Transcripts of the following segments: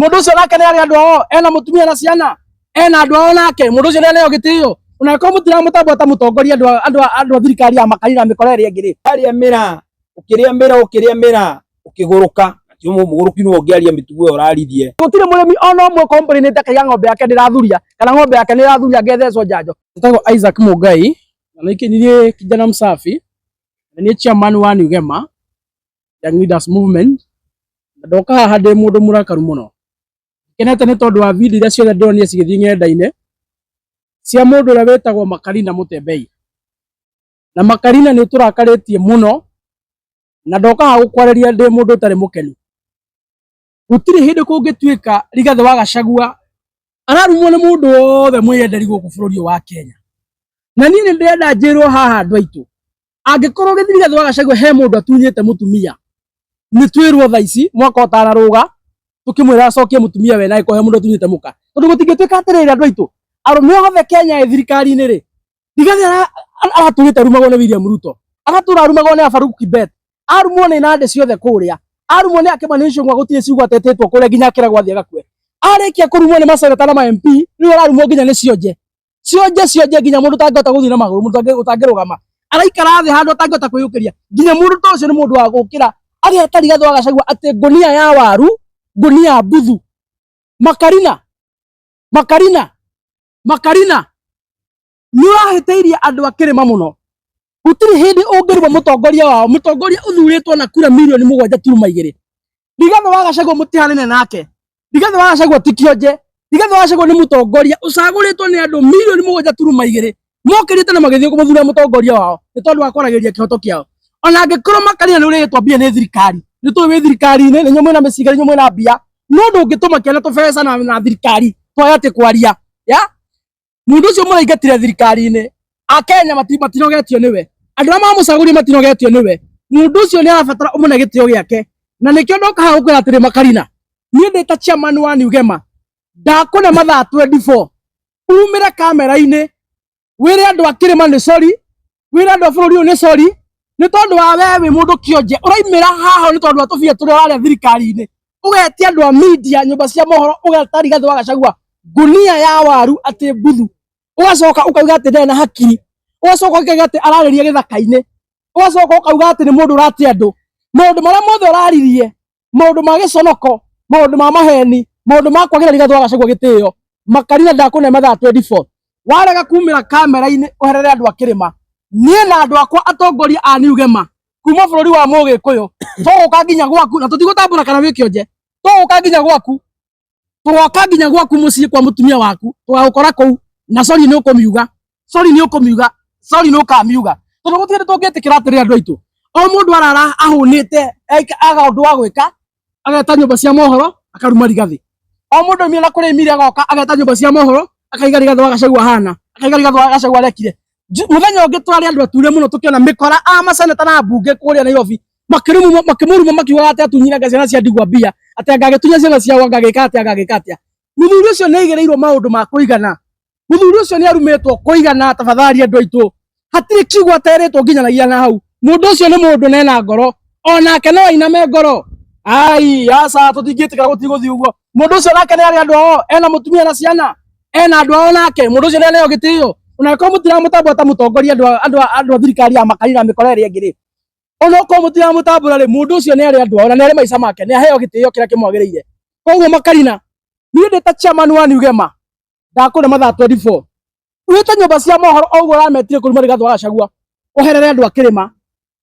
Mundu ucio nake nĩ arĩ andũ ao, ena mutumia na ciana, ena andũ ao nake, mundu ucio nĩ aneo gĩtĩo. Ona angĩkorwo mũtiramũtambũra ta mũtongoria andũ a- andũ a- andũ a thirikari ya makarira mĩkora ĩrĩa ĩngĩ rĩ. Warĩa mĩraa, ũkĩrĩa mĩraa, ũkĩrĩa mĩraa, ũkĩgũrũka. Ti mũgũrũki nĩwe ũngĩaria mĩtugo ĩyo ũraririe. Gũtirĩ mũrĩmi ona ũmwe complainĩte akaiga ng'ombe yake ndĩrathuria kana ng'ombe yake nĩ ĩrathuria angĩthecwo njanjo. Njĩtagwo Isaac Mũngai na nĩ niĩ kijana msafi na niĩ chairman wa New Gema Young Leaders Movement, na ndoka haha ndĩ mũndũ mũrakaru mũno. Ngenete nĩ tondũ wa video iria ciothe ndĩronire cigĩthiĩ ng'enda-inĩ cia mũndũ ũrĩa wĩtagwo Makarina Mũtembei. Na Makarina nĩ ũtũrakarĩtie mũno na ndoka haha gũkwarĩria ndĩ mũndũ ũtarĩ mũkenu. Gũtirĩ hĩndĩ kũngĩtuĩka Rigathĩ wa Gachagua ararumwo nĩ mũndũ wothe mwĩyenderi gũkũ bũrũri ũyũ wa Kenya. Na niĩ nĩ ndĩrenda njĩrwo haha andũ aitũ, angĩkorwo gĩthiri Rigathĩ wa Gachagua he mũndũ atunyĩte mũtumia, nĩ twĩrwo thaa ici mwaka ũtanarũga tũkĩmwĩra acokie mũtumia we na angĩkorwo he mũndũ atunyĩte mũka. Tondũ gũtingĩtuĩka atĩrĩrĩ andũ aitũ, arũme othe Kenya ĩ thirikari-inĩ rĩ, Rigathĩ aratũrĩte arumagwo nĩ William Ruto, agatũra arumagwo nĩ Farouk Kibet, arumwo nĩ Nandi ciothe kũrĩa, arumwo nĩ Kimani Ichung'wa, gũtirĩ ciugo atetĩtwo kũrĩa nginya akĩragwo athiĩ agakue. Arĩkia kũrumwo nĩ maseneta na ma MP, rĩu ararumwo nginya nĩ cionje. Cionje cionje nginya mũndũ ũtangĩhota gũthiĩ na magũrũ, mũndũ ũtangĩrũgama. Araikara thĩ handũ atangĩhota kwĩyũkĩria. Nginya mũndũ ta ũcio nĩ mũndũ wa gũkĩra ageta Rigathĩ wa Gachagua atĩ ngũnia ya waru, ngũnia mbuthu. Makarina, Makarina, Makarina, nĩ ũrahĩtĩirie andũ a kĩrĩma mũno. Gũtirĩ hĩndĩ ũngĩruma mũtongoria wao, mũtongoria ũthurĩtwo na kura 7.2 milioni. Rigathĩ wa Gachagua mũtihanene nake. Rigathĩ wa Gachagua ti kĩonje. Rigathĩ wa Gachagua nĩ mũtongoria ũcagũrĩtwo nĩ andũ 7.2 milioni mokĩrĩte na magĩthiĩ kũmũthura mũtongoria wao nĩ tondũ wa kwaragĩria kĩhoto kĩao. Ona angĩkorwo Makarina nĩ ũrĩhĩtwo mbia nĩ thirikari, nĩ tũĩ wĩ thirikari-inĩ, nĩ inyuĩ mwĩna mĩcinga, nĩ inyuĩ mwĩna mbia, no ndũngĩtũmakia na tũbeca na thirikari twaya atĩ kwaria ya mundu ucio muraingatire thirikari-inĩ. Akenya matinogetio niwe, andu arĩa mamũcagũrire matinogetio niwe. Mundu ucio nĩ arabatara ũmũne gĩtĩo gĩake, na nĩkĩo ndoka haha gũkwĩra atĩrĩ Makarina, niĩ ndĩ ta chairman wa New Gema ndakũne mathaa 24 umĩre kamera-inĩ wĩre andũ a kĩrĩma nĩ sorry, wĩre andũ a bũrũri ũyũ nĩ sorry, nĩ tondũ wa we wĩ mũndũ kĩonje ũraimĩra haha nĩ tondũ wa tũbia tũrĩa ũrarĩa thirikari-inĩ, ũgetia andũ a media, nyũmba cia mohoro, ũgeta Rigathĩ wa Gachagua ngunia ya waru atĩ mbuthu, ũgacoka ũkauga atĩ ndarĩ na hakiri, ũgacoka ũkauga atĩ ararĩria gĩthaka-inĩ, ũgacoka ũkauga atĩ nĩ mũndũ ũrate andũ. Maũndũ marĩa mothe ũraririe, maũndũ ma gĩconoko, maũndũ ma maheni, maũndũ ma kwagĩra Rigathĩ wa Gachagua gĩtĩo. Makarina, ndakũne mathaa 24, warega kumĩra kamera-inĩ ũherere andũ a kĩrĩma, niĩ na andũ akwa atongoria a New Gema kuma bũrũri wa Mũgĩkũyũ tũgũka nginya gwaku na tũtigũtambũra kana wĩ kĩonje, tũgũka nginya gwaku, tũgoka nginya gwaku mũciĩ kwa mũtumia waku, tũgagũkora kũu na sorry nĩ ũkũmiuga, sorry nĩ ũkũmiuga, sorry nĩ ũkamiuga, tondũ gũtirĩ hĩndĩ tũngĩtĩkĩra atĩrĩ andũ aitũ o mũndũ arara ahũnĩte aga ũndũ wa gwĩka ageta nyũmba cia mohoro akaruma Rigathĩ, o mũndũ aumire na kũrĩa imire agoka ageta nyũmba cia mohoro akaiga Rigathĩ wa Gachagua hana, akaiga Rigathĩ wa Gachagua arekire. Mũthenya ũngĩ twarĩ andũ ature mũno tũkĩona mĩkora a maseneta na mbunge kũrĩa Nairobi makĩrumwo, makĩmũruma, makiugaga atĩ atunyire ciana cia ndigwa mbia, atĩ anga agĩtunya ciana ciao, anga agĩka atĩa, anga agĩka atĩa. Mũthuri ũcio nĩ aigĩrĩirwo maũndũ ma kũigana, mũthuri ũcio nĩ arumĩtwo kũigana. Tafadhali andũ aitũ, hatirĩ kiugo aterĩtwo nginyanagia na hau. Mũndũ ũcio nĩ mũndũ nena ngoro, onake no ainame ngoro. Ai aca, tũtingĩtĩkĩra, gũtigũthiĩ ũguo. Mũndũ ũcio nake nĩ arĩ andũ ao, ena mũtumia na ciana, ena andũ ao nake, mũndũ ũcio nĩ aneo gĩtĩo. Ona angĩkorwo mũtiramũtambũra ta mũtongoria andũ a thirikari ya makarira mĩkora ĩrĩa ĩngĩ rĩ, ona okorwo mũtiramũtambũra rĩ, mũndũ ũcio nĩ arĩ andũ ao na nĩ arĩ maica make, nĩ aheo gĩtĩo kĩrĩa kĩmwagĩrĩire. Koguo Makarina, niĩ ndĩ ta chairman wa New Gema ndakũne mathaa 24 wĩte nyũmba cia mohoro o ũguo ũrametire kũruma Rigathĩ wa Gachagua, ũherere andũ a kĩrĩma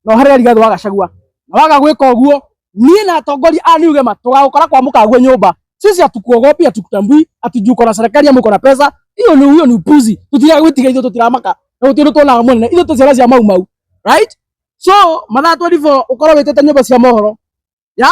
na ũherere Rigathĩ wa Gachagua. Na waga gwĩka ũguo, niĩ na atongoria a New Gema tũgagũkora kwa mũkaguo nyũmba. Sisi hatukuogopi, hatukutambui ati juu uko na serikali ama uko na pesa. Hiyo ni upuzi. Tutiga gwĩtiga, ithuĩ tũtiramaka na gũtirĩ ũndũ tuonaga mũnene, ithuĩ twĩ ciana cia Mau Mau, right? So mathaa 24 ũkorwo wĩtĩte nyũmba cia mohoro ya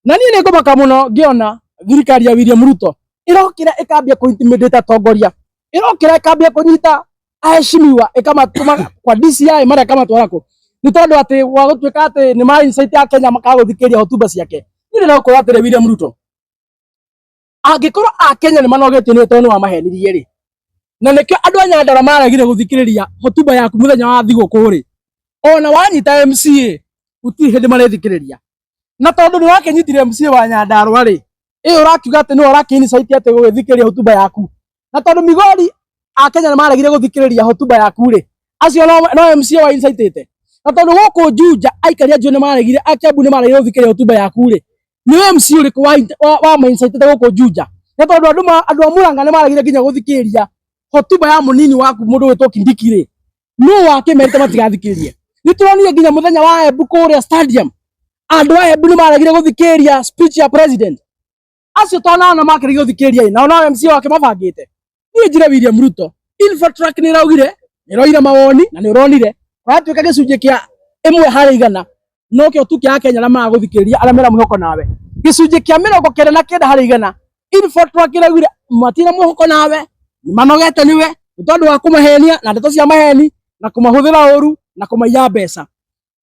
na niĩ nĩ ngũmaka mũno ngĩona thirikari ya William Ruto ĩrokĩra ĩkambia kũ intimidate atongoria, ĩrokĩra ĩkambia kũnyita aheshimiwa ĩkamatũma kwa DCI, marĩa ĩkamatwara kũ nĩ tondũ atĩ gwa gũtuĩka atĩ nĩ ma insight ya Kenya makaga gũthikĩrĩria hotuba ciake. Niĩ ndĩrenda gũkwĩra atĩrĩ William Ruto, angĩkorwo akenya nĩ manogetio nĩ tondũ nĩ wamahenirie rĩ, na nĩkĩo andũ a Nyandarua maregire gũthikĩrĩria hotuba yaku mũthenya wa thigũkũ rĩ, ona wanyita MCA gũtirĩ hĩndĩ marĩthikĩrĩria. Na tondũ nĩ wakĩnyitire MCA wa Nyandarua rĩ, Ĩyo ũrakiuga atĩ nĩwe ũrakĩ-incite atĩ gũgĩthikĩrĩria hotuba yaku. Na tondũ Migori a Kenya nĩ maregire gũthikĩrĩria hotuba yaku rĩ, acio no MCA wa incitĩte. Na tondũ gũkũ Juja aikari a Juja nĩ maregire, a Kiambu nĩ maregire gũthikĩrĩria hotuba yaku rĩ, nĩ MC ũrĩkũ wa ma-incitĩte gũkũ Juja? Na tondũ andũ a Murang'a nĩ maregire nginya gũthikĩrĩria hotuba ya mũnini waku mũndũ wĩtwo Kindiki rĩ, nũ wakĩmerĩte matigathikĩrĩrie? Nĩ tũronire nginya mũthenya wa Embu kũrĩa stadium, andũ a Embu nĩ maregire gũthikĩrĩria speech ya president. Acio to nao makĩregire gũthikĩrĩria, nao no MC wake mabangĩte. Niĩ njĩre William Ruto, Infotrack nĩ ĩraugire, nĩ ĩroire mawoni na nĩ ũronire kũratuĩka gĩcunjĩ kĩa 1 harĩ 100 no kĩo tu kĩa Kenya arĩa maragũthikĩrĩria, arĩa mena mwĩhoko nawe. Gĩcunjĩ kĩa 99% Infotrack ĩraugire matirĩ mwĩhoko nawe, nĩ manogete nĩwe nĩ tondũ wa kũmahenia na ndeto cia maheni na kũmahũthĩra ũru na kũmaiya mbeca.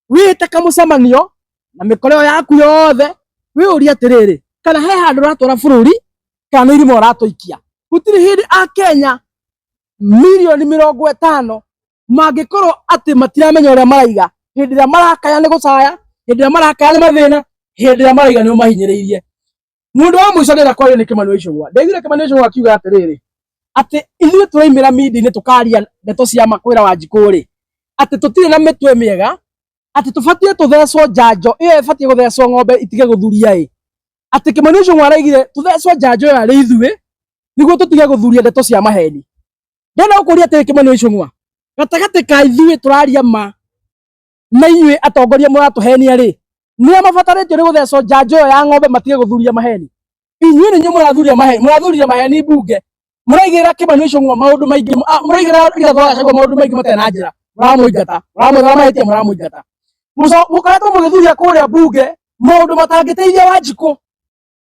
Wĩte kamũcemanio na mĩkora ĩyo yaku yothe, wĩyũrie atĩrĩrĩ, kana he handũ ũratwara bũrũri kana nĩ irima ũratũikia. Gũtirĩ hĩndĩ a Kenya mirioni 50 mangĩkorwo atĩ matiramenya ũrĩa maraiga. Hĩndĩ ĩrĩa marakaya nĩ gũcaya, hĩndĩ ĩrĩa marakaya nĩ mathĩna, hĩndĩ ĩrĩa maraiga nĩ ũmahinyĩrĩirie. Mũndũ wa mũico ndĩrenda kwaria nĩ Kĩmani wa Ichung'wa. Ndaiguire Kĩmani wa Ichung'wa akiuga atĩrĩrĩ, atĩ ithuĩ tũraimĩra media-inĩ tũkaria ndeto cia ma kwĩra Wanjikũ rĩ, atĩ tũtirĩ na mĩtwe mĩega, atĩ tũbatiĩ tũthecwo njanjo ĩyo ĩbatiĩ gũthecwo ng'ombe itige gũthuria ĩ. Atĩ Kĩmani wa Ichung'wa araigire tũthecwo njanjo ĩyo arĩ ithuĩ nĩguo tũtige gũthuria ndeto cia maheni. Ndĩrenda gũkũria atĩrĩ Kĩmani wa Ichung'wa, gatagatĩ ka ithuĩ tũraria ma na inyuĩ atongoria mũratũhenia rĩ, nĩa mabatarĩtio nĩ gũthecwo njanjo ĩyo ya ng'ombe matige gũthuria maheni? Inyuĩ nĩ inyuĩ mũrathuria maheni, mũrathurire maheni mbunge, mũraigĩrĩra Kĩmani wa Ichung'wa maũndũ maingĩ, mũraigĩrĩra Rigathĩ wa Gachagua maũndũ maingĩ matarĩ na njĩra, mũramũingata, mũramwethera mahĩtia, mũramũingata. Mũkoretwo mũgĩthuria kũrĩa mbunge maũndũ matangĩteithia Wanjikũ,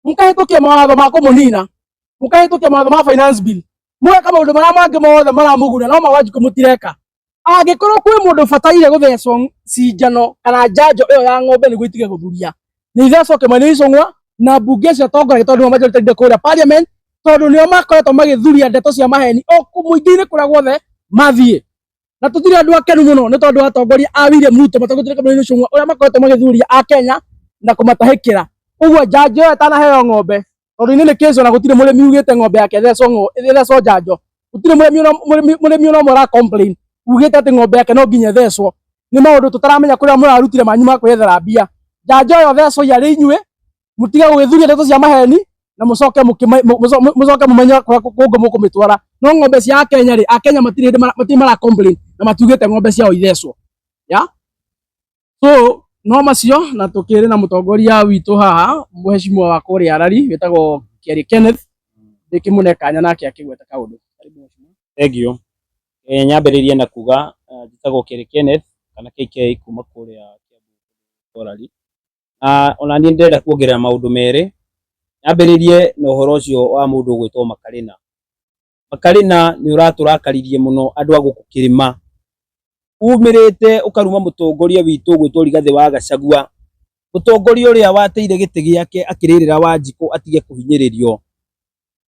mũkahĩtũkia mawatho ma kũmũnina, mũkahĩtũkia mawatho ma finance bill, mũgeka maũndũ marĩa mangĩ mothe maramũguna, no ma Wanjikũ mũtireka. Angĩkorwo kwĩ mũndũ ũbataire gũthecwo cinjano kana njanjo ĩyo ya ng'ombe nĩguo itige gũthuria, nĩ ithecwo Kĩmani wa Ichung'wa na mbunge icio atongoragia, tondũ nĩo majority kũrĩa parliament, tondũ nĩo makoretwo magĩthuria ndeto cia maheni o mũingĩ-inĩ kũrĩa guothe mathiĩ. Na tũtirĩ andũ akenu mũno nĩ tondũ atongoria a William Ruto matongoretio nĩ Kĩmani wa Ichung'wa ũrĩa makoretwo magĩthuria a Kenya na kũmatahĩkĩra. Ũguo njanjo ĩyo ĩtanaheo ng'ombe, tondũ inĩ nĩ kĩco na gũtirĩ mũrĩmi ugĩte ng'ombe yake ĩthecwo njanjo. Gũtirĩ mũrĩmi ona ũmwe ũra complain ugĩte atĩ ng'ombe yake no nginya ĩthecwo. Nĩ maũndũ tũtaramenya kũrĩa mũrarutire manyu ma kwĩyethera mbia. Njanjo ĩyo thecwo arĩ inyuĩ, mũtige gũgĩthuria ndeto cia maheni na mũcoke mũcoke mũmenye kũrĩa kũngĩ mũkũmĩtwara. No ng'ombe cia Akenya rĩ, Akenya matirĩ hĩndĩ matirĩ mara complain na matiugĩte ng'ombe ciao ithecwo. Ya? So no macio, na tukĩrĩ na mũtongoria witũ haha, mũheshimiwa wa kũrĩa Arari wĩtagwo Kĩarie Kenneth, ndĩkĩmũne kanya nake akĩgweta kaũndũ. Karibu, mheshimiwa. Thank you. Nyambĩrĩrie na kuga njĩtagwo Kĩrĩ Kenneth kana KK kuma kũrĩa Kiambu Orari. Na ona niĩ ndĩrenda kuongerera maũndũ merĩ. Nyambĩrĩrie na ũhoro ũcio wa mũndũ ũgwĩtwo Makarĩna. Makarĩna, nĩ ũratũrakaririe mũno andũ a gũkũ kĩrĩma. Umĩrĩte ũkaruma mũtongoria witũ ũgwĩtwo Rigathĩ wa Gachagua, mũtongoria ũrĩa wateire gĩtĩ gĩake akĩrĩrĩra Wanjikũ atige kũhinyĩrĩrio.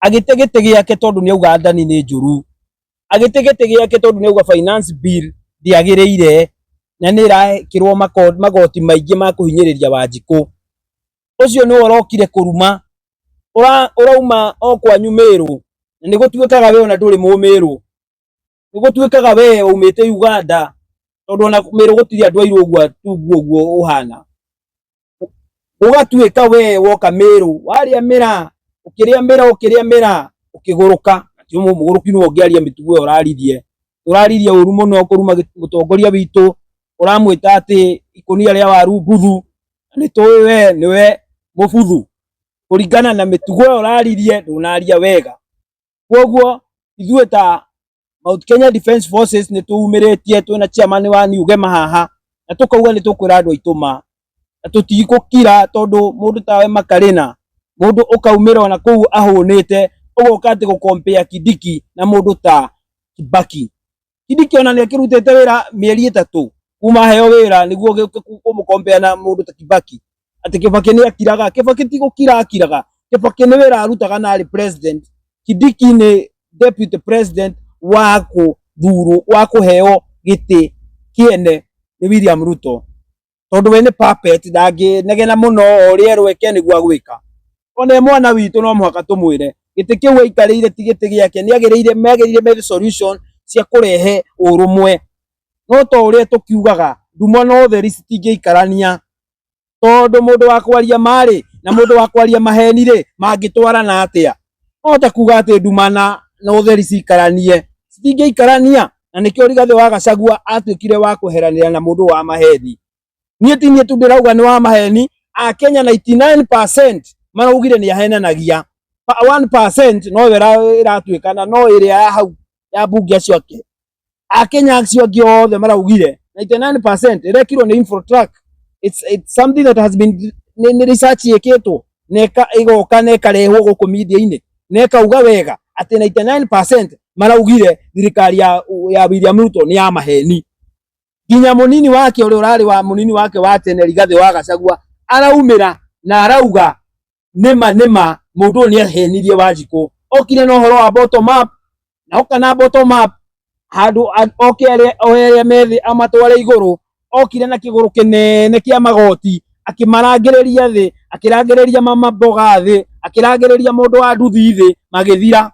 Agĩte gĩtĩ gĩake tondũ nĩ auga Adani nĩ njũru. Agĩte gĩtĩ gĩake tondũ nĩ auga finance bill ndĩagĩrĩire na nĩ ĩrekĩrwo magoti maingĩ ma kũhinyĩrĩria Wanjikũ. Ũcio nĩwe ũrokire kũruma. Ũrauma o kwanyu Mĩrũ, na nĩ gũtuĩkaga we ona ndũrĩ mũmĩrũ. Nĩ gũtuĩkaga we waumĩte Uganda, tondũ ona Mĩrũ gũtirĩ andũ airũ ũguo tungu ũguo ũhana. Gũgatuĩka we woka Mĩrũ, warĩa mĩraa, ũkĩrĩa mĩraa, ũkĩrĩa mĩraa, ũkĩgũrũka. Ti mũgũrũki nĩwe ũngĩaria mĩtugo ĩyo ũraririe. Ũraririe ũru mũno kũruma mũtongoria witũ, ũramwĩta atĩ ikũnia rĩa waru mbuthu, na nĩ tũĩ we nĩwe mũbuthu. Kũringana na mĩtugo ĩyo ũraririe, ndũnaria wega. Koguo ithuĩ ta Mount Kenya Defence Forces nĩ tũumĩrĩtie twĩna chairman wa New Gema haha, na tũkauga nĩ tũkwĩra andũ aitũ ma, na tũtigũkira tondũ mũndũ tawe Makarĩna, mũndũ ũkaumĩra ona kũu ahũnĩte, ũgoka atĩ gũ-compare Kindiki na mũndũ ta Kibaki. Kindiki ona nĩ akĩrutĩte wĩra mĩeri 3 kuma aheo wĩra nĩguo kũmũ-compare na mũndũ ta Kibaki. Atĩ Kibaki nĩ akiraga, Kibaki ti gũkira akiraga, Kibaki nĩ wĩra arutaga na arĩ president. Kindiki nĩ deputy president wa kũthurwo, wa kũheo gĩtĩ kĩene nĩ William Ruto, tondũ we nĩ puppet, ndangĩnegena mũno, o ũrĩa erwo eke nĩguo agwĩka. Ona e mwana witũ no mũhaka tũmwĩre gĩtĩ kĩu aikarĩire ti gĩtĩ gĩake, nĩ agĩrĩire magĩrĩire methe solution cia kũrehe ũrũmwe. No to ũrĩa tũkiugaga nduma na ũtheri citingĩikarania, tondu mundu wa kwaria mari na mundu wa kwaria maheni ri mangitwarana atia? No ta kuga ati nduma na utheri cikaranie, citingĩikarania. Na nikio Rigathi wa Gachagua atuikire wa kweheranira na mundu wa maheni. Nie ti nie tu ndirauga ni wa maheni, Akenya 99% maraugire ni ahenanagia, 1% no yo ĩratuĩkana no ĩrĩa ya hau ya mbunge acio ake. Akenya acio angĩ othe maraugire 99% ĩrekirwo nĩ Infotrak. It's something that has been nĩ research ĩkĩtwo na ĩgoka na ĩkarehwo gũkũ media-inĩ na ĩkauga wega atĩ 99% maraugire thirikari ya William Ruto nĩ ya maheni. Nginya munini wake ũrĩa ũrarĩ wa munini wake wa tene Rigathi wa Gachagua araumĩra na arauga nĩma nĩma mũndũ ũyũ nĩahenirie Wanjikũ. Okire na ũhoro wa bottom up na oka na bottom up handũ oke oe arĩa me thĩ amatware igũrũ. Okire na kĩgũrũ kĩnene kĩa magoti akĩmarangĩrĩria thĩ, akĩrangĩrĩria mama mboga thĩ, akĩrangĩrĩria mũndũ wa nduthi thĩ, magĩthira.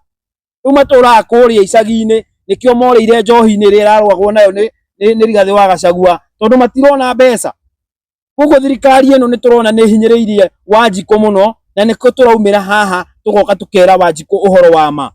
Rĩu matũraga kũrĩa icagi-inĩ, nĩkĩo morĩire njohi-inĩ ĩrĩa ĩrarũagwo nayo nĩ Rigathi wa Gachagua, tondũ matirona mbeca. Koguo thirikari ĩno nĩ tũrona nĩ ĩhinyĩrĩirie Wanjikũ mũno, na nĩkĩo tũraumĩra haha tũgoka tũkera Wanjikũ ũhoro wa ma.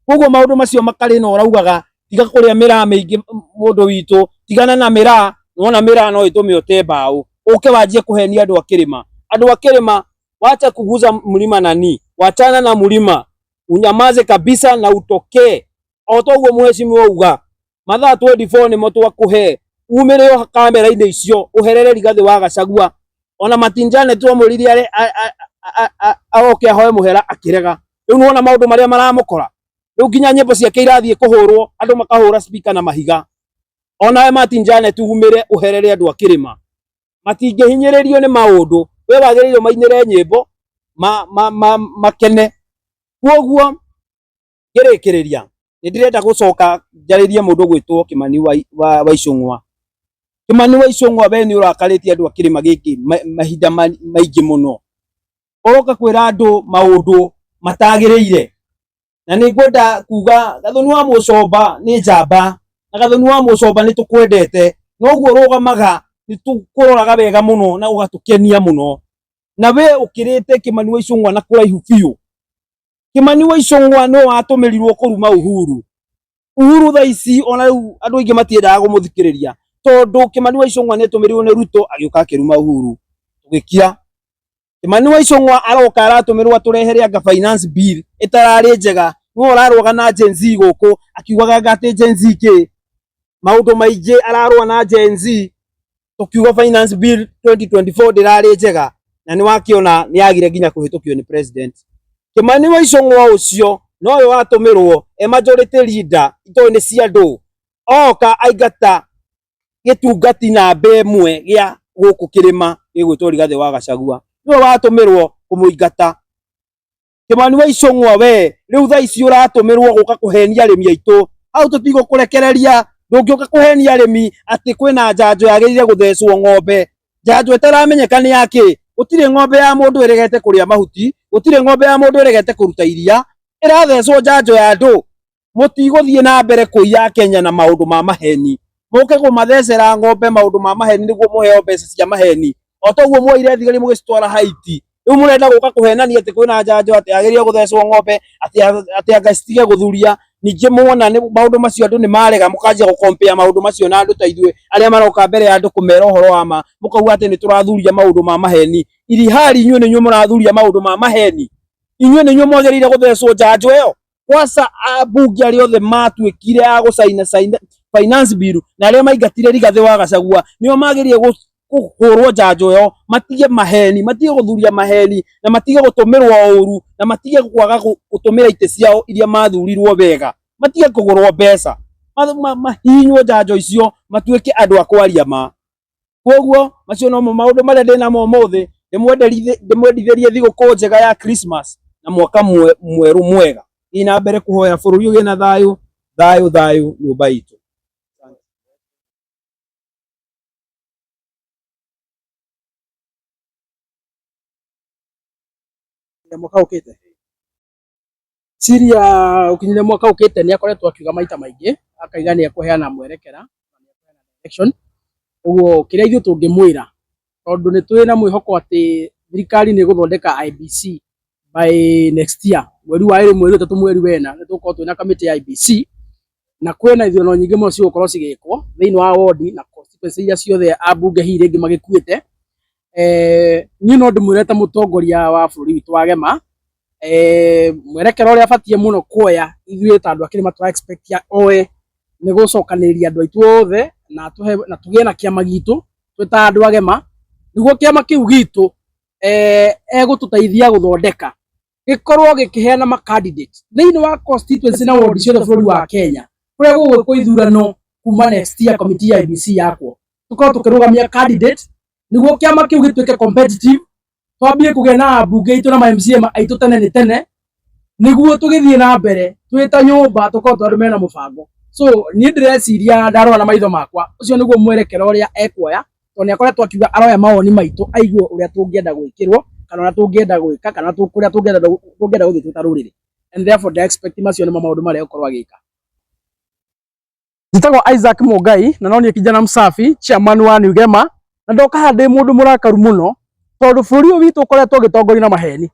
Koguo maũndũ macio makarĩ na ũraugaga tiga kũrĩa mĩraa mĩingĩ mũndũ witũ, tigana na mĩraa, wona mĩraa no ĩtũme ũte mbaũ, ũke wanjie kũhenia andũ a kĩrĩma. Andũ a kĩrĩma, wacha kuguza mlima nani, wachana na mlima, unyamaze kabisa na utokee. O toguo mheshimiwa auga mathaa 24 nĩmo twakũhe, umĩre o kamera-inĩ icio ũherere Rigathi wa Gachagua. Ona Martin Janet twamũririe oke ahoe mũhera akĩrega. Rĩu nĩwona maũndũ marĩa maramũkora. Rĩu nginya nyĩmbo ciake irathiĩ kũhũrwo, andũ makahũra speaker na mahiga. Onawe Martin Janet umĩre ũherere andũ a kĩrĩma, matingĩhinyĩrĩrio nĩ maũndũ, we wagĩrĩirwo mainĩre nyĩmbo makene. Koguo ngĩrĩkĩrĩria nĩ ndĩrenda gũcoka njarĩrie mũndũ gwĩtwo Kimani wa Ichung'wa. Kimani wa Ichung'wa, we nĩ ũrakarĩtie andũ a kĩrĩma gĩkĩ mahinda maingĩ mũno. Ũroka kwĩra andũ maũndũ matagĩrĩire, na nĩ ngwenda kuga Gathoni wa Mũcomba nĩ njamba, na Gathoni wa Mũcomba nĩ tũkwendete, noguo ũrũgamaga nĩ tũkũroraga wega mũno na ũgatũkenia mũno. Na we ũkĩrĩte Kimani wa Ichung'wa na kũraihu biũ. Kimani wa Ichung'wa nĩwe watũmĩrirwo kũruma Uhuru. Uhuru thaa ici ona rĩu andũ aingĩ matiendaga kũmũthikĩrĩria, tondũ Kimani wa Ichung'wa nĩ atũmĩrirwo nĩ Ruto agĩũka akĩruma Uhuru. Tũgĩkira. Kimani wa Ichung'wa aroka aratũmĩrwo atũrehere anga finance bill ĩtararĩ njega. Nĩwe ũrarũaga na Gen Z gũkũ akiugaga anga atĩ Gen Z kĩ maũndũ maingĩ, ararũa na Gen Z tũkiuga finance bill 2024 ndĩrarĩ njega, na nĩ wakĩona nĩ yagire nginya kũhĩtũkio nĩ president. Kimani wa Ichung'wa ũcio nowe watũmĩrwo e majority leader itoĩ nĩ cia andũ, oka aingata gĩtungati namba ĩmwe gĩa gũkũ kĩrĩma gĩgwĩtwo Rigathi wa Gachagua, nĩwe watũmĩrwo kũmũingata. Kimani wa Ichung'wa we rĩu thaa ici ũratũmĩrwo gũka kũhenia arĩmi aitũ, hau tũtigũkũrekereria. Ndũngĩũka kũhenia arĩmi atĩ kwĩna njanjo yagĩrĩire gũthecwo ng'ombe, njanjo ĩtaramenyeka nĩ yakĩ. Gũtirĩ ng'ombe ya mũndũ ĩregete kũrĩa mahuti, gũtirĩ ng'ombe ya mũndũ ĩregete kũruta iria, ĩrathecwo njanjo ya andũ. Mũtigũthiĩ na mbere kũiya Kenya na maũndũ ma maheni, mũke kũmathecera ng'ombe maũndũ ma maheni nĩguo mũheo mbeca cia maheni. O toguo muoire thigari mũgĩcitwara Haiti, rĩu mũrenda gũka kũhenania atĩ kwĩna njanjo atĩ yagĩrĩire gũthecwo ng'ombe, atĩ anga citige gũthuria. Ningĩ muona nĩ maũndũ macio andũ nĩ marega, mũkanjia gũ-compare maũndũ macio na andũ ta ithuĩ arĩa maroka mbere ya andũ kũmera ũhoro wa ma, mũkauga atĩ nĩ tũrathuria maũndũ ma maheni. Irihari inyuĩ nĩ inyuĩ mũrathuria maũndũ ma maheni, inyuĩ nĩ inyuĩ mwagĩrĩire gũthecwo njanjo ĩyo. Kwanza ambunge arĩa othe matuĩkire a gũcaina caina finance bill na arĩa maingatire Rigathi wa Gachagua nĩo magĩrĩire kũhũrwo njanjo ĩyo, matige maheni, matige gũthuria maheni, na matige gũtũmĩrwo ũru, na matige kwaga gũtũmĩra itĩ ciao iria mathurirwo wega, matige kũgũrwo mbeca, mahihinywo njanjo icio, matuĩke andũ a kwaria ma. Koguo macio nomo maũndũ marĩa ndĩnamo ũmũthĩ, ndĩmwendithĩrie thigũkũ njega ya Christmas na mwaka mwerũ mwega. Thiĩ na mbere kũhoya bũrũri ũgĩe na thayũ, thayũ thayũ nyũmba itũ. Mwaka ũkĩte Ciria ũkinyire mwaka ũkĩte nĩ akoretwo akiuga maita maingĩ akaiga nĩ ekũheana mwerekera na nĩ ekũheana direction. Ũguo kĩrĩa ithuĩ tũngĩmwĩra tondũ nĩ twĩ na mwĩhoko atĩ thirikari nĩ ĩgũthondeka IEBC by next year, mweri wa ĩrĩ, mweri 3, mweri 4, nĩ tũgũkorwo twĩna kamĩtĩ ya IEBC, na kwĩna ithurano nyingĩ mũno cigũkorwo cigĩkwo thĩinĩ wa wodi na constituency iria ciothe ambunge hihi rĩngĩ magĩkuĩte. Niĩ no ndĩmwĩre ta mũtongoria wa bũrũri witũ wa Gema, mwerekera ũrĩa abatiĩ mũno kuoya ithuĩ ta andũ a kĩrĩma tũra expect oe nĩ gũcokanĩrĩria andũ aitũ othe na atũhe na tũgĩe na kĩama gitũ twĩ ta andũ a Gema, nĩguo kĩama kĩu gitũ egũtũteithia gũthondeka gĩkorwo gĩkĩheana ma candidate thĩinĩ wa constituency na ward ciothe bũrũri wa Kenya kũrĩa gũgwĩkwo ithurano kuma next year committee ya IEBC yakwo tũkorwo tũkĩrũgamia candidate nĩguo kĩama kĩu gĩtuĩke competitive, twambie kũgĩa na ambunge aitũ na ma MCA aitũ tene nĩ tene nĩguo tũgĩthiĩ na mbere twĩ ta nyũmba tũkorwo tondũ mena mũbango. So niĩ ndĩreciria ndarora na maitho makwa ũcio nĩguo mwerekera ũrĩa ekuoya, tondũ nĩ akoretwo akiuga aroya mawoni maitũ aigue ũrĩa tũngĩenda gwĩkĩrwo kana ũrĩa tũngĩenda gwĩka kana kũrĩa tũngĩenda gũthiĩ twĩ ta rũrĩrĩ, and therefore ndĩ expect macio nĩmo maũndũ marĩa egũkorwo agĩka. Njĩtagwo Isaac Mungai na no niĩ kijana msafi, chairman wa New Gema, na ndoka haha ndĩ mũndũ mũrakaru mũno tondũ bũrũri ũyũ witũ ũkoretwo ũgĩtongorio na maheni.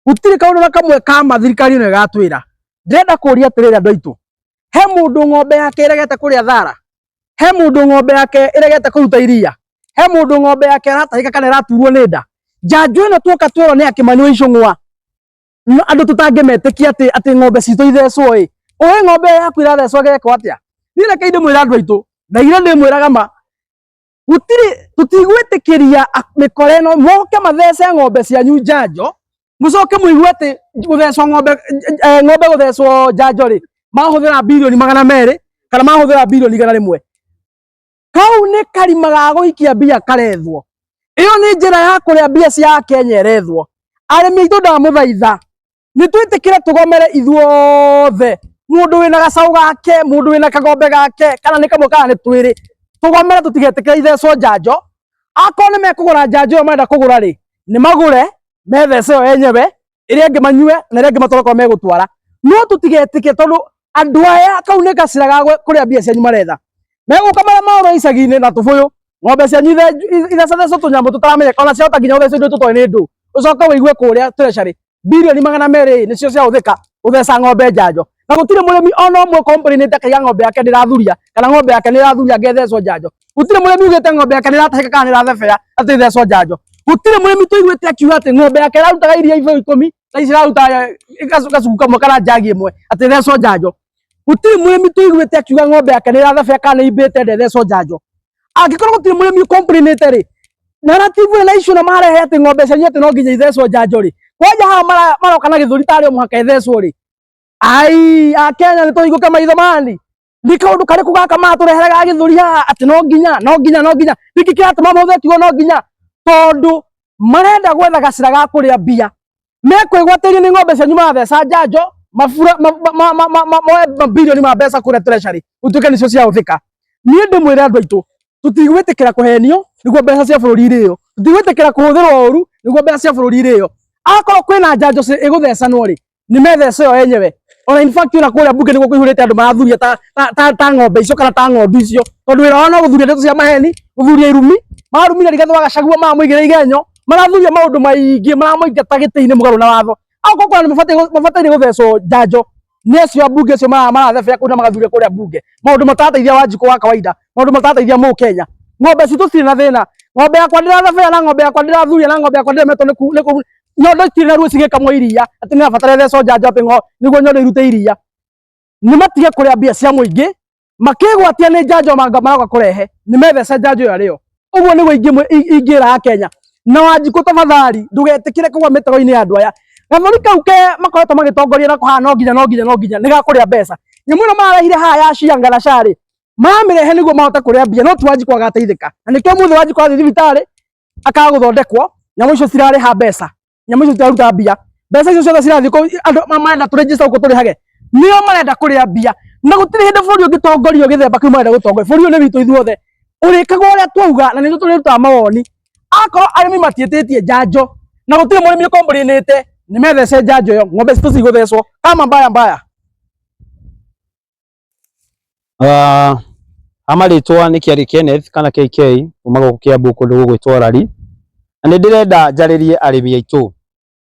Gũtirĩ kaũndũ na kamwe ka ma thirikari ĩno ĩgatwĩra. Ndĩrenda kũria atĩrĩrĩ andũ aitũ, he mũndũ ng'ombe yake ĩregete kũrĩa thara? He mũndũ ng'ombe yake ĩregete kũruta iria? He mũndũ ng'ombe yake ĩratahĩka kana ĩraturwo nĩ nda? Njanjo ĩno tuoka twerwo nĩ akĩmani wa Icũng'wa, andũ tũtangĩmetĩkia atĩ atĩ ng'ombe citũ ithecwo ĩ, ũĩ ng'ombe yaku irathecwo ĩgekwo atĩa? Niĩ reke ndĩmwĩre andũ aitũ, ndaigire ndĩmwĩraga ma gũtirĩ, tũtigwĩtĩkĩria mĩkora ĩno moke mathece ng'ombe cianyu njanjo, mũcoke mũigue atĩ gũthecwo ng'ombe, ng'ombe gũthecwo njanjo rĩ mahũthĩra birioni 200 kana mahũthĩra birioni 100. Kau nĩ karima ga gũikia mbia karethwo. Ĩyo nĩ njĩra ya kũrĩa mbia cia Kenya ĩrethwo. Arĩmi aitũ ndamũthaitha nĩ twĩtĩkĩre tũgomere ithuothe, mũndũ wĩna gacaũ gake, mũndũ wĩna kagombe gake, kana nĩ kamwe kana nĩ twĩrĩ, tũgomere tũtigetĩkĩre ithecwo njanjo. Akorwo nĩ mekũgũra njanjo ĩyo marenda kũgũra rĩ, nĩ magũre methece yo enyewe, ĩrĩa ĩngĩ manyue na ĩrĩa ĩngĩ matware kũrĩa megũtwara. No tũtigetĩkĩre tondũ andũ aya kau nĩ gacĩra ga kũrĩa mbia cianyu maretha. Megũka marĩa maũrwo icagi-inĩ na tũbũyũ, ng'ombe cianyu ithecethecwo tũnyamũ tũtaramenyeka, ona ciahota nginya gũthecwo indo tũtoĩ nĩ ndũ. Ũcoke ũigue kũrĩa treasury birioni 200 nĩcio ciahũthĩka gũtheca ng'ombe njanjo, na gũtirĩ mũrĩmi ona ũmwe complainĩte akaiga ng'ombe yake ndĩrathuria kana ng'ombe yake nĩĩrathuria ngethecwo njanjo. Gũtirĩ mũrĩmi ugĩte ng'ombe yake nĩĩratahĩka kana nĩĩrathebea atĩ ĩthecwo njanjo. Gũtirĩ mũrĩmi tũiguĩte akiuga atĩ ng'ombe yake ĩrarutaga iria ibũyũ 10 na ici ĩraruta gacuku kamwe kana njagi ĩmwe atĩ ĩthecwo njanjo. Gũtirĩ mũrĩmi tũiguĩte akiuga ng'ombe yake nĩĩrathebea kana nĩimbĩte ndethecwo njanjo. Angĩkorwo gũtirĩ mũrĩmi complainĩte rĩ, narrative na icio na marehe atĩ ng'ombe cianyu atĩ no nginya ithecwo njanjo rĩ, kwanja haha maroka na gĩthũri tarĩ o mũhaka ĩthecwo rĩ, ai Akenya nĩ tũhingũke maitho mani. Nĩ kaũndũ karĩkũ gaka maratũrehera ga gĩthũri haha atĩ no nginya no nginya no nginya, nĩkĩ kĩratũma mahũthĩre kiugo no nginya? Tondũ marenda gwetha gacĩra ga kũrĩa mbia. Mekwĩgwatĩria nĩ ng'ombe cianyu maratheca njanjo, mabura moe mabirioni ma mbeca kũrĩa treasury gũtuĩke nĩcio ciahũthĩka. Niĩ ndĩmwĩre andũ aitũ, tũtigwĩtĩkĩra kũhenio nĩguo mbeca cia bũrũri irĩo, tũtigwĩtĩkĩra kũhũthĩrwo ũru nĩguo mbeca cia bũrũri irĩo. Akorwo kwĩna njanjo ĩgũthecanwo rĩ, nĩ methece yo enyewe. Ona in fact ona kũrĩa mbunge nĩguo kũihũrĩte andũ marathuria ta ng'ombe icio kana ta ng'ondu icio, tondũ wĩra wao no gũthuria ndeto cia maheni, gũthuria irumi, mararumire Rigathĩ wa Gachagua maramũigĩra igenyo, marathuria maũndũ maingĩ, maramũingata gĩtĩ-inĩ mũgarũ na watho. Akorwo kwĩna andũ mabataire gũthecwo njanjo nĩ acio ambunge acio marathebea kũu na magathuria kũrĩa mbunge, maũndũ matarateithia Wanjikũ wa kawaida, maũndũ matarateithia Mũkenya. Ng'ombe citũ citirĩ na thĩna, ng'ombe yakwa ndĩrathebea na ng'ombe yakwa ndĩrathuria na ng'ombe yakwa ndĩremetwo nĩ nyondo itirĩ na ruo cigĩkamwo iria atĩ nĩ rabatara ĩthecwo njanjo atĩ nĩguo nyondo irute iria. Nĩ matige kũrĩa mbia cia mũingĩ makĩgwatia nĩ njanjo manga maroka kũrehe, nĩ methece njanjo ĩyo arĩo. Ũguo nĩguo ingĩra Akenya. Na Wanjikũ tafadhali ndũgetĩkĩre kũgwa mĩtego-inĩ ya andũ aya. Gathũri kau ke makoretwo magĩtongoria nako haha no nginya no nginya no nginya nĩ gakũrĩa mbeca. Nyamũ ĩno mararehire haha ya Shianga na SHA rĩ, maramĩrehe nĩguo mahote kũrĩa mbia, no ti Wanjikũ agateithĩka. Na nĩkĩo ũmũthĩ Wanjikũ athiĩ thibitarĩ akaga gũthondekwo, nyamũ icio cirarĩha mbeca, nyamũ icio citiraruta mbia, mbeca icio ciothe cirathiĩ kũu, andũ marenda tũ register gũkũ tũrĩhage, nĩo marenda kũrĩa mbia. Na gũtirĩ hĩndĩ bũrũri ũngĩtongorio gĩthemba kĩu marenda gũtongoria. Bũrũri ũyũ nĩ witũ ithuothe, ũrĩkagwo ũrĩa twauga na nĩthuĩ tũrĩrutaga mawoni. Akorwo arĩmi matiĩtĩtie njanjo na gũtirĩ mũrĩmi ũkomplainĩte, Nĩ methece njanjo ĩyo, ng'ombe citũ cigũthecwo kama mbaya mbaya. Ha marĩtwa nĩ Kĩarĩ Kenneth kana KK kuma gũkũ Kiambu kũndũ gũgwĩtwo Rari, na nĩ ndĩrenda njarĩrie arĩmi aitũ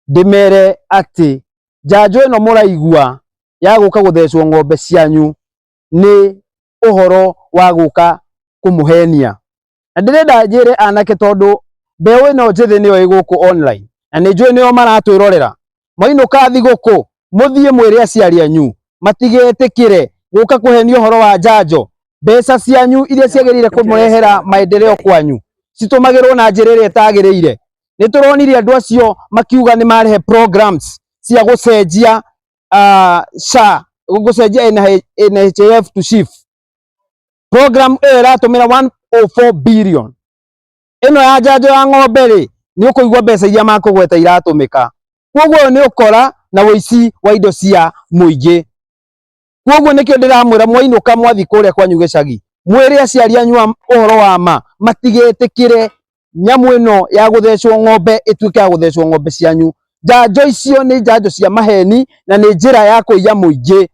ndĩmere atĩ njanjo ĩno mũraigua ya gũka gũthecwo ng'ombe cianyu nĩ ũhoro wa gũka kũmũhenia. Na ndĩrenda njĩre anake tondũ mbeũ ĩno njĩthĩ nĩyo ĩ gũkũ online na nĩ njũĩ nĩo maratwĩrorera, mwainũka thigũkũ mũthiĩ mwĩre aciari anyu matigetĩkĩre gũka kũhenio ũhoro wa njanjo. Mbeca cianyu iria ciagĩrĩire kũmũrehera maendeleo kwanyu citũmagĩrwo na njĩra ĩrĩa ĩtagĩrĩire. Nĩ tũronire andũ acio makiuga nĩ marehe programs cia gũcenjia SHA, gũcenjia NHIF to SHIF. Program ĩyo ĩratũmĩra 104 billion. Ĩno ya njanjo ya ng'ombe rĩ, nĩ ũkũigua mbeca iria makũgweta iratũmĩka. Koguo ũyũ nĩ ũkora na ũici wa indo cia mũingĩ. Koguo nĩkĩo ndĩramwĩra mwainũka mwathi kũrĩa kwanyu gĩcagi, mwĩre aciari anyu ũhoro wa ma, matigetĩkĩre nyamũ ĩno ya gũthecwo ng'ombe ĩtuĩke ya gũthecwo ng'ombe cianyu. Njanjo icio nĩ njanjo cia maheni na nĩ njĩra ya kũiya mũingĩ.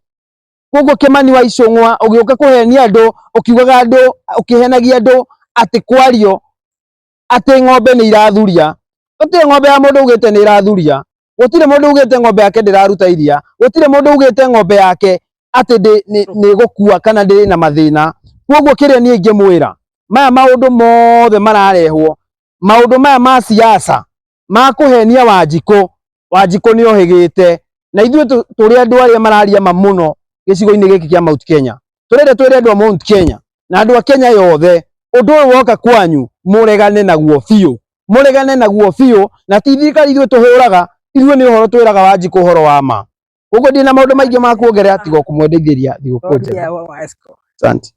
Koguo Kimani wa Ichung'wa ũgĩũka kũhenia andũ, ũkiugaga andũ, ũkĩhenagia andũ atĩ kwario atĩ ng'ombe nĩ irathuria. Gũtirĩ ng'ombe ya mũndũ ugĩte nĩ ĩrathuria. Gũtirĩ mũndũ ugĩte ng'ombe yake ndĩraruta iria. Gũtirĩ mũndũ ugĩte ng'ombe yake atĩ nĩ gũkua kana ndĩrĩ na mathĩna. Koguo kĩrĩa niĩ ingĩmwĩra, maya maũndũ mothe mararehwo, maũndũ maya ma siasa ma kũhenia Wanjikũ, Wanjikũ nĩ ohĩgĩte. Na ithuĩ tũrĩ andũ arĩa mararia ma mũno gĩcigo-inĩ gĩkĩ kĩa Mount Kenya. Tũrenda twĩre andũ a Mount Kenya na andũ a Kenya yothe, ũndũ ũyũ woka kwanyu mũregane naguo biũ, mũregane naguo biũ, na ti thirikari ithuĩ tũhũraga, ithuĩ nĩ ũhoro twĩraga Wanjikũ ũhoro wa ma. Koguo ndina maũndũ maingĩ ma kuongerera tiga kũmwendithĩria thigũkũ njega. Asante.